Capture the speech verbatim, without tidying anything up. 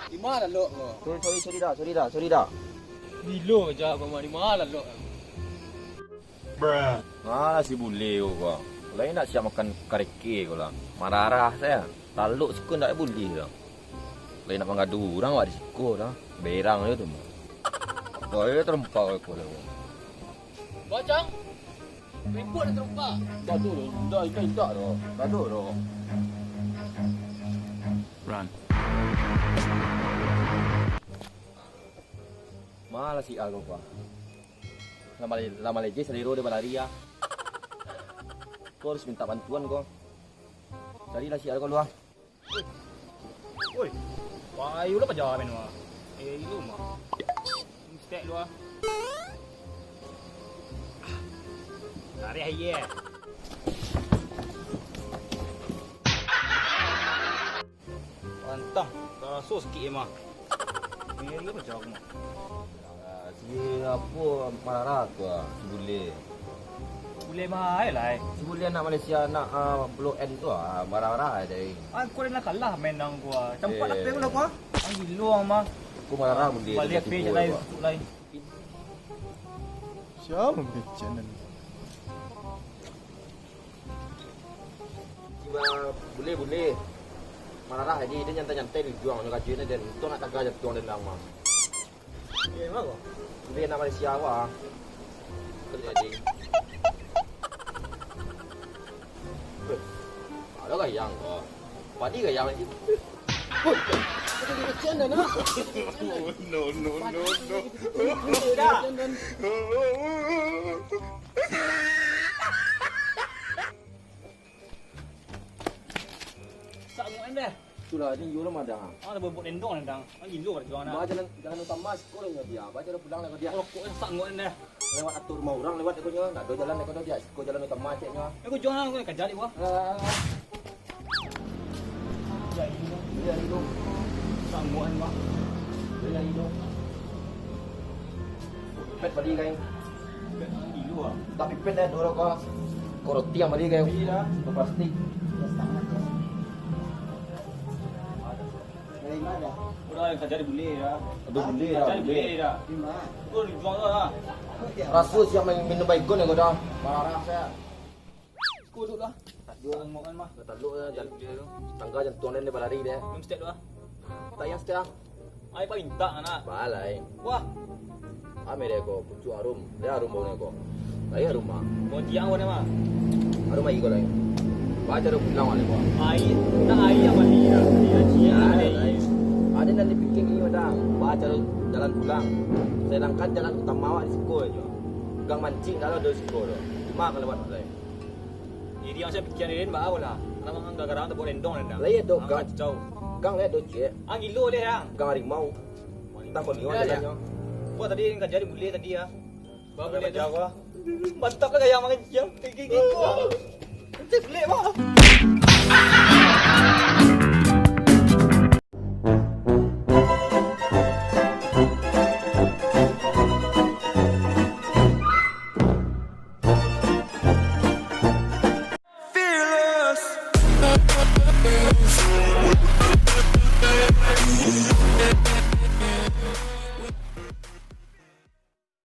Di ma lalok ko? Sorry, sorry, sorry dah, sorry dah, sorry dah. Bilo ja ko mah, di ma lalok? Alah si bule ko, ko. Lai nak siap makan kareke ko lah. Mararah sajo. Talok siko ndak bulih doh. Lai nak mangadu urang awak di siko doh. Berang jo tu mah. Ko yo tarompa ko lah. Bajang. Ribut lah tarompa. Ndak tu doh. Ndak, indak, indak doh. Ndak tu doh. Run. Ma lah si A ko, ko. Lah male-, lah maleje salero dek balari, ah. Ko harus mintak bantuan, ko. Carilah si A ko lu, ah. Oi, payu lah paja main, wah. Eh, ilu mah. Mistek lu, ah. Tarik aia. Pantang, taraso sakik mah. Ngeri apo caro mah. Ah, si apo mararah tu, ah, si bule. Bule mah ai lai. Si bule anak Malaysia, anak, ah, Blok N tu, ah, mararah ai. Ah, kau dah kalah main nang gua. Campak Eh. lapeh gua lah gua. Ah, gilo ang mah. Aku mararah bule tu, Balik tipu page gua. Lain, tu lain. Siapa main channel? Tibo bule-bule. Mararah aja, dia nyantai-nyantai di juang, nyo kajuin aja, untuang nak taga jantuang dendang mah. Iya, emang kok? Bule anak Malaysia awak. Terjadi. Weh, ada gayang kok. Padi gayang lagi. Weh, ada di kecil dah, nak. No, no, no, no. Dah. Sak muak dah. Itulah, ni yo lah madang. Ah, dah buat dendong dah. Ah, gilo dah juang dah. Ba jalan, jalan utama siko lah dia. Ba jalan pulang lah dia. Rokok yang sak muak dah. Lewat atau rumah urang lewat dek nyo. Ndak ado jalan dek nyo dia. Siko jalan utama ceknyo. Eh, ko juang lah, ko kaja dek gua. Ah. Iya, itu. Sak muak, Bang. Iya, itu. Pet bali, Gang. Tapi pet dah dua rokok. Koroti yang bali, Gang. Iya. Plastik. Dari mana? Udah, yang kerja di bule ya. Aduh, bule ya, Kerja di bule. Bule ya. Di mana? Kau dijual lah. Rasu siap main minum baygon ya, kau dah. Marah saya. Kuduk lah. Jual makan mah. Dah taluk lah, jan-, tangga jantuang den balari deh. Minum stek tu lah. Tak yang stek ah. Ai paling tak anak. Balai. Wah. Ame deh ko, pucuk harum. Dia harum bau ko. Lai harum mah. Bau ciang bau mah. Harum ai ko lai. Baca dah pulang wak ko. Ai, tak ai yang mandi dah. Dia ciang Ya, deh. Lai. Ada nan dipikir ni dah. Baca dah jalan pulang. Sedangkan jalan utama awak di siko aja. Gang mancik dah lah dari siko tu. Cuma kalau buat lai. Jadi yang saya pikir ni, bah, apalah. Kalau memang gara-gara tu buat rendong dah. Lah, iya, tu, Angkat Gang. Cau. Gang, lihat tu, cek. Ah, gilo deh, yang. Gang harimau. Entah kau lihat Iya, iya. Jalannya. Wah, tadi yang kerja di bule tadi, ya. Bah, bule tu. Mantap lah gaya makan ciang. Gigi, gigi. Wah. Nanti bule, wah.